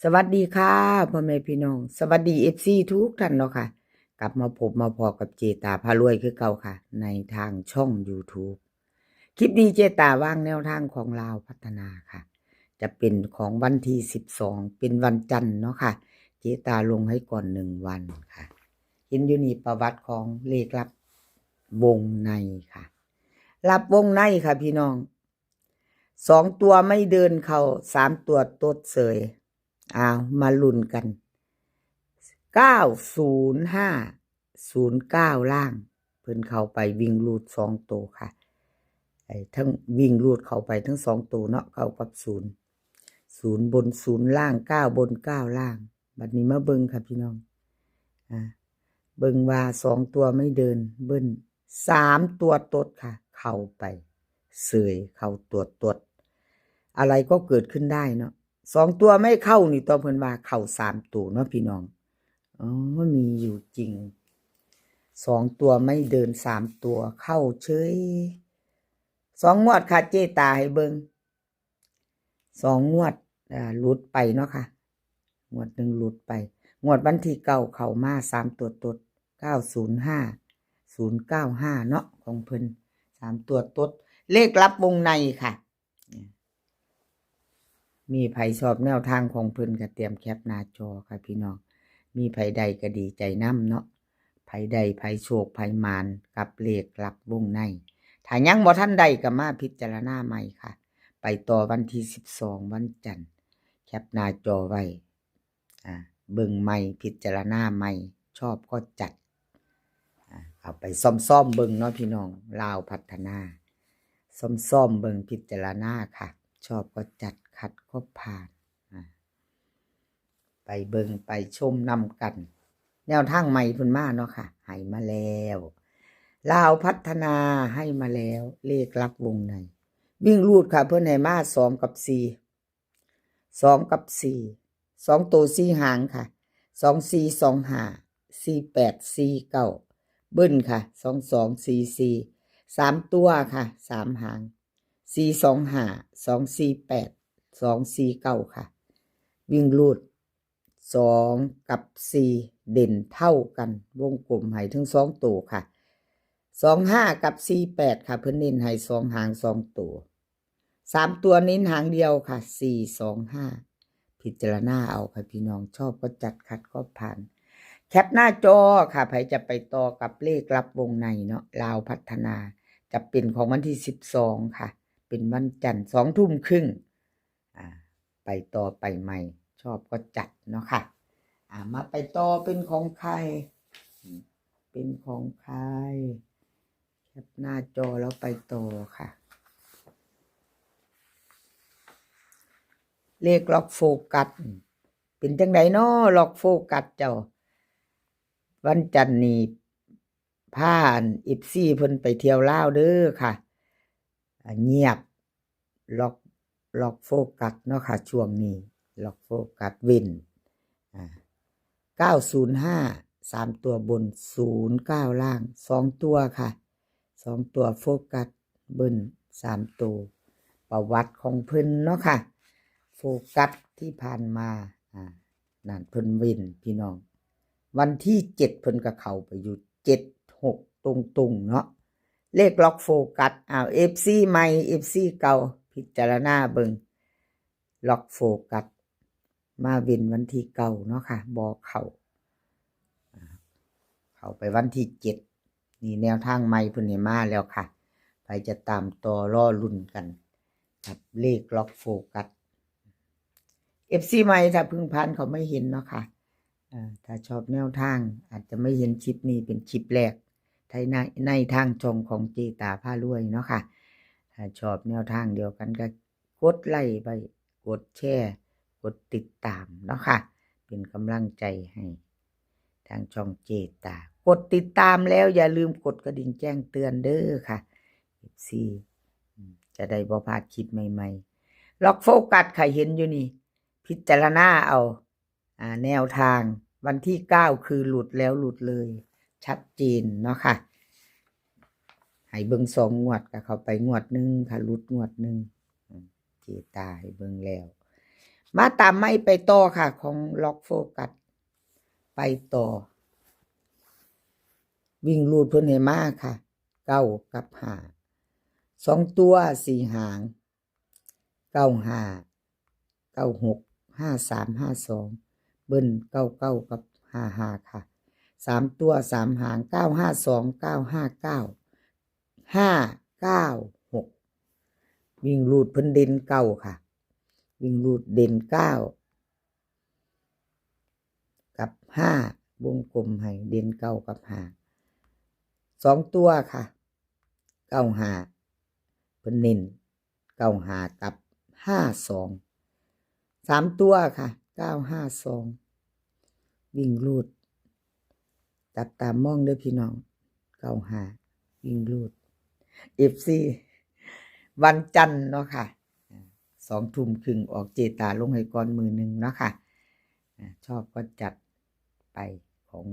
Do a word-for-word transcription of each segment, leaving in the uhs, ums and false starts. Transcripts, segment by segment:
สวัสดีค่ะ พ่อแม่พี่น้อง สวัสดี เอฟซี ทุกท่านเนาะค่ะ กลับมาพบมาพอกับเจตาพารวยคือเก่าค่ะ ในทางช่อง YouTube คลิปนี้เจตาวางแนวทางของลาวพัฒนาค่ะ จะเป็นของวันที่ สิบสอง เป็นวันจันทร์เนาะค่ะ เจตาลงให้ก่อนหนึ่งวันค่ะ เห็นอยู่นี่ประวัติของเลขลับวงในค่ะ ลับวงในค่ะพี่น้อง สองตัวไม่เดินเข้า สามตัวตดเสย เอามาลุ้นกัน เก้าศูนย์ห้า ศูนย์เก้า ล่าง เพิ่นเข้าไปวิ่งรูดสองตัวค่ะ ไอ้ทั้งวิ่งรูดเข้าไปทั้งสองตัวเนาะ เก้ากับศูนย์ ศูนย์บนศูนย์ล่าง เก้าบนเก้าล่าง บัดนี้มาเบิ่งค่ะพี่น้อง อ่า เบิ่งว่าสองตัวไม่เดินเบิ้ล สามตัวตดค่ะ เข้าไปเสย เข้าตัวตด อะไรก็เกิดขึ้นได้เนาะ สองตัวไม่เข้านี่ต่อเพิ่นว่าเข้าสามตัวเนาะพี่น้อง อ๋อ มีอยู่จริง สองตัวไม่เดิน สามตัวเข้าเฉย สองงวดค่ะ เจตาให้เบิ่ง สองงวด อ่า หลุดไปเนาะค่ะ งวดหนึ่งหลุดไป งวดวันที่เก้าเข้ามาสามตัวตด เก้าศูนย์ห้า ศูนย์เก้าห้า เนาะ ของเพิ่น สามตัวตด เลขลับวงในค่ะ มีไผชอบแนวทางของเพิ่นก็เตรียมแคปหน้าจอค่ะพี่น้อง มีไผได้ก็ดีใจนำเนาะ ไผได้ไผโชคไผหมานกับเลขลับวงใน ถ้ายังบ่ทันได้ก็มาพิจารณาใหม่ค่ะ ไปต่อวันที่ สิบสอง วันจันทร์ แคปหน้าจอไว้ อ่า เบิ่งใหม่ พิจารณาใหม่ ชอบก็จัด อ่า เอาไปซ่อมๆเบิ่งเนาะพี่น้อง ลาวพัฒนา ซ่อมๆเบิ่ง พิจารณาค่ะ ชอบก็จัด ขัดก็ผ่าน อ่า ไปเบิ่งไปชมนำกัน แนวทางใหม่เพิ่นมาเนาะค่ะ ให้มาแล้ว ลาวพัฒนาให้มาแล้ว เลขลับวงใน วิ่งรูดค่ะ เพิ่นให้มาสองกับสี่ สองกับสี่ สองตัวสี่หางค่ะ สองสี่ สองห้า สี่แปด สี่เก้า เบิ้ลค่ะ สองสอง สี่สี่ สามตัวค่ะ สามหาง สี่สองห้า สองสี่แปด สองสี่เก้า ค่ะ วิ่งรูด สองกับสี่ เด่นเท่ากัน วงกลมให้ทั้งสองตัวค่ะ สองห้า กับ สี่แปด ค่ะ เพิ่นเน้นให้สองหางสองตัว สามตัวเน้นหางเดียวค่ะ สี่สองห้า พิจารณาเอาค่ะพี่น้อง ชอบก็จัด ขัดก็ผ่าน แคปหน้าจอค่ะ ไผจะไปต่อกับเลขลับวงในเนาะ ลาวพัฒนา จะเป็นของวันที่ สิบสอง ค่ะ เป็นวันจันทร์ สองทุ่มครึ่ง อ่า ไปต่อไปใหม่ ชอบก็จัดเนาะค่ะ อ่า มาไปต่อเป็นของใคร เป็นของใคร แคปหน้าจอแล้วไปต่อค่ะ เลขล็อกโฟกัส เป็นจังไดน้อ ล็อกโฟกัสเจ้า วันจันทร์นี้พาอัน เอฟซี เพิ่นไปเที่ยวลาวเด้อค่ะ อ่า เงียบ ล็อก ล็อกโฟกัสเนาะค่ะ ช่วงนี้ ล็อกโฟกัส เว้น อ่า เก้าศูนย์ห้า สามตัวบน ศูนย์เก้าล่าง สองตัวค่ะ สองตัวโฟกัส เบิ้ล สามตัว ประวัติของเพิ่นเนาะค่ะ โฟกัสที่ผ่านมา อ่า นั่นเพิ่นเว้นพี่น้อง วันที่ เจ็ด เพิ่นก็เข้าไปอยู่ เจ็ดหก ตรงๆเนาะ เลขล็อกโฟกัส อ้าว เอฟซี ใหม่ เอฟซี เก่า พิจารณาเบิ่ง ล็อกโฟกัส มาเว้นวันที่ เก้าเนาะค่ะ บ่เข้า อ่า เข้าไปวันที่ เจ็ด นี่แนวทางใหม่เพิ่นให้มาแล้วค่ะ ไผจะตามต่อรอลุ้นกัน กับเลขล็อกโฟกัส เอฟซี ใหม่ถ้าเพิ่งผ่านเข้ามาเห็นเนาะค่ะ อ่า ถ้าชอบแนวทาง อาจจะไม่เห็นคลิปนี้เป็นคลิปแรก ใน ในทางช่องของเจตาพารวยเนาะค่ะ ถ้าชอบแนวทางเดียวกันก็กดไลค์ไว้ กดแชร์ กดติดตามเนาะค่ะ เป็นกำลังใจให้ทางช่องเจตา กดติดตามแล้วอย่าลืมกดกระดิ่งแจ้งเตือนเด้อค่ะ เอฟซี อืม จะได้บ่พลาดคลิปใหม่ๆ ล็อกโฟกัสค่ะ เห็นอยู่นี่ พิจารณาเอา อ่า แนวทางวันที่ เก้า คือหลุดแล้วหลุดเลย ชัดเจนเนาะค่ะ ให้เบิ่งสองงวดก็เข้าไปงวดหนึ่งค่ะ หลุดงวดหนึ่ง อืม เจตาให้เบิ่งแล้ว มาตามไม้ไปต่อค่ะ ของล็อกโฟกัส ไปต่อ วิ่งรูดเพิ่นให้มาค่ะ เก้ากับห้า สองตัวสี่หาง เก้าห้า เก้าหก ห้าสาม ห้าสอง เบิ้ล เก้าเก้า กับ ห้าห้า ค่ะ สามตัวสามหาง เก้าห้าสอง เก้าห้าเก้า ห้าเก้าหก วิ่งรูดเพิ่นเด่นเก้าค่ะ วิ่งรูดเด่นเก้า กับห้า วงกลมให้เด่นเก้ากับห้า สองตัวค่ะ เก้าห้า เพิ่นเน้น เก้าห้า กับ ห้าสอง สามตัวค่ะ เก้าห้าสอง วิ่งรูด จับตามองเด้อพี่น้อง เก้าห้า วิ่งรูด เอฟซี วันจันทร์เนาะค่ะ อ่า สองทุ่มครึ่งออก เจตาลงให้ก่อนมื้อหนึ่งเนาะค่ะ อ่า ชอบก็จัดไป ของ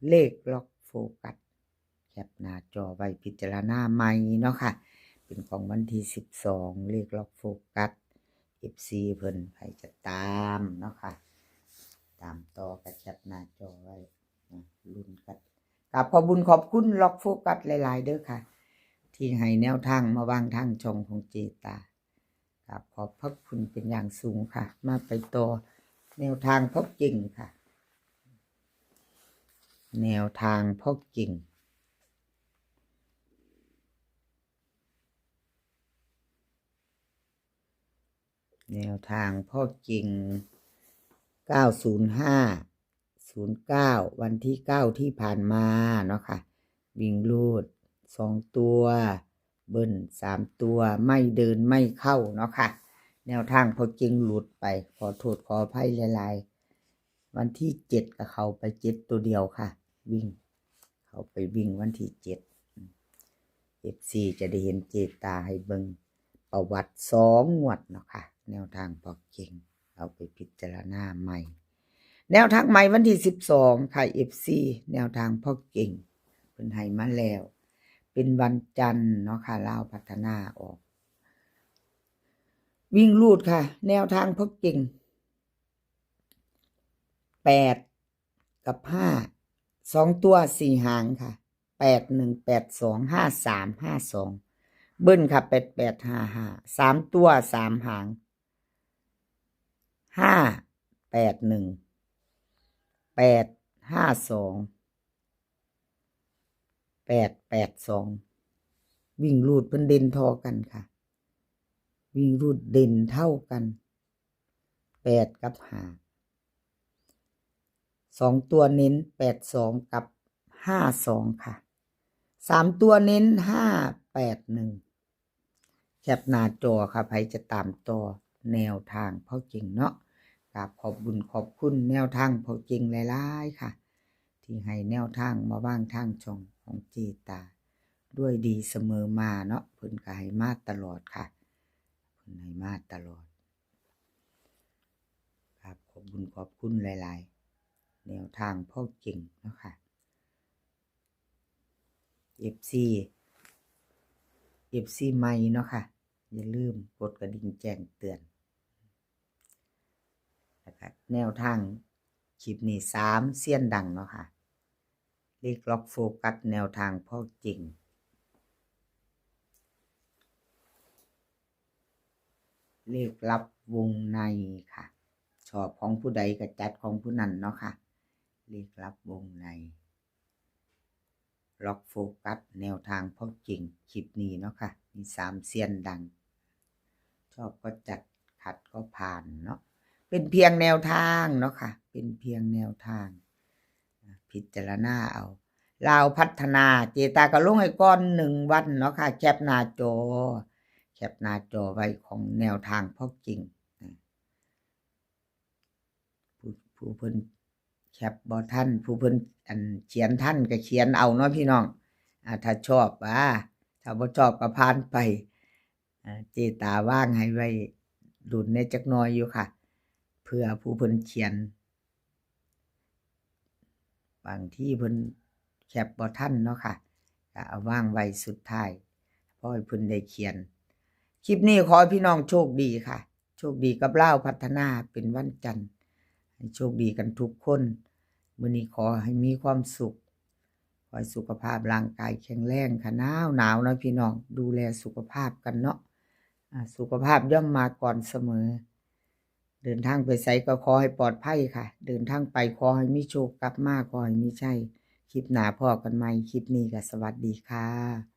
เลขล็อกโฟกัส แคปหน้าจอไว้พิจารณาใหม่เนาะค่ะ เป็นของวันที่สิบสอง เลขล็อกโฟกัส เอฟซี เพิ่นไผจะตามเนาะค่ะ ตามต่อก็แคปหน้าจอไว้นะ ลุ้นกัน กราบขอบบุญขอบคุณล็อกโฟกัสหลายๆเด้อค่ะ ที่ให้แนวทางมาวางทางช่องของเจตา กราบขอบพระคุณเป็นอย่างสูงค่ะ มาไปต่อแนวทางพ่อเก่งค่ะ แนวทางพ่อเก่ง แนวทางพ่อเก่ง เก้าศูนย์ห้า ศูนย์เก้า วันที่เก้าที่ผ่านมาเนาะค่ะ วิ่งรูดสองตัว เบิ้ลสามตัว ไม่เดินไม่เข้าเนาะค่ะ แนวทางพ่อเก่งหลุดไป ขอโทษขออภัยหลายๆ วันที่เจ็ดก็เข้าไปเจ็ดตัวเดียวค่ะ วิ่ง เข้าไปวิ่งวันที่เจ็ด เอฟซี จะได้เห็นเจตาให้เบิ่งประวัติสองงวดเนาะค่ะ แนวทางพ่อเก่ง เอาไปพิจารณาใหม่ แนวทางใหม่วันที่สิบสองค่ะ เอฟซี แนวทางพ่อเก่ง เพิ่นให้มาแล้ว เป็นวันจันทร์เนาะค่ะ ลาวพัฒนาออก วิ่งรูดค่ะ แนวทางพ่อเก่ง แปด กับ ห้า สองตัวสี่หางค่ะ แปดหนึ่ง แปดสอง ห้าสาม ห้าสอง เบิ้ลค่ะ แปดแปด ห้าห้า สามตัวสามหาง ห้าแปดหนึ่ง แปดห้าสอง แปดแปดสอง วิ่งรูดเพิ่นเด่นท่อกันค่ะ วิ่งรูดเด่นเท่ากัน แปด กับ ห้า สองตัวเน้น แปดสอง กับ ห้าสอง ค่ะ สามตัวเน้น ห้าแปดหนึ่ง แคปหน้าจอค่ะ ไผจะตามต่อแนวทางพ่อเก่งเนาะ กราบขอบบุญขอบคุณแนวทางพ่อเก่งหลายๆค่ะ ที่ให้แนวทางมาวางทางช่องของเจตา ด้วยดีเสมอมาเนาะ เพิ่นก็ให้มาตลอดค่ะ เพิ่นให้มาตลอด ครับ ขอบบุญขอบคุณหลายๆ แนวทางพ่อเก่งเนาะค่ะ เอฟซี เอฟซี ใหม่เนาะค่ะ อย่าลืมกดกระดิ่งแจ้งเตือน แล้วก็แนวทางคลิปนี้ สามเซียนดังเนาะค่ะ เลขล็อกโฟกัสแนวทางพ่อเก่ง เลขลับวงในค่ะ ชอบของผู้ใดก็จัดของผู้นั้นเนาะค่ะ เลขลับวงใน ล็อกโฟกัสแนวทางพ่อเก่งคลิปนี้เนาะค่ะ มีสามเซียนดัง ชอบก็จัด ขัดก็ผ่านเนาะ เป็นเพียงแนวทางเนาะค่ะ เป็นเพียงแนวทาง พิจารณาเอา ลาวพัฒนา เจตาก็ลงให้ก่อนหนึ่งวันเนาะค่ะ แคปหน้าจอ แคปหน้าจอไว้ของแนวทางพ่อเก่ง ผู้ ผู้เพิ่นแคปบ่ทัน ผู้เพิ่น อัน เขียนทันก็เขียนเอาเนาะพี่น้อง อ่า ถ้าชอบ อ่า ถ้าบ่ชอบก็ผ่านไป อ่า เจตาวางให้ไว้ลุ้นแหน่จักหน่อยอยู่ค่ะ เผื่อผู้เพิ่นเขียน บางทีเพิ่นแคปบ่ทันเนาะค่ะ ก็เอาวางไว้สุดท้าย พอให้เพิ่นได้เขียน คลิปนี้ขอให้พี่น้องโชคดีค่ะ โช โชคดีกับลาวพัฒนาเป็นวันจันทร์ ให้โชคดีกันทุกคน มื้อนี้ขอให้มีความสุข ขอให้สุขภาพร่างกายแข็งแรงค่ะ หนาวหนาวนะพี่น้อง ดูแลสุขภาพกันเนาะ อ่า สุขภาพย่อมมาก่อนเสมอ เดินทางไปไสก็ขอให้ปลอดภัยค่ะ เดินทางไปขอให้มีโชค กลับมาขอให้มีชัย คลิปหน้าพ้อกันใหม่ คลิปนี้ก็สวัสดีค่ะ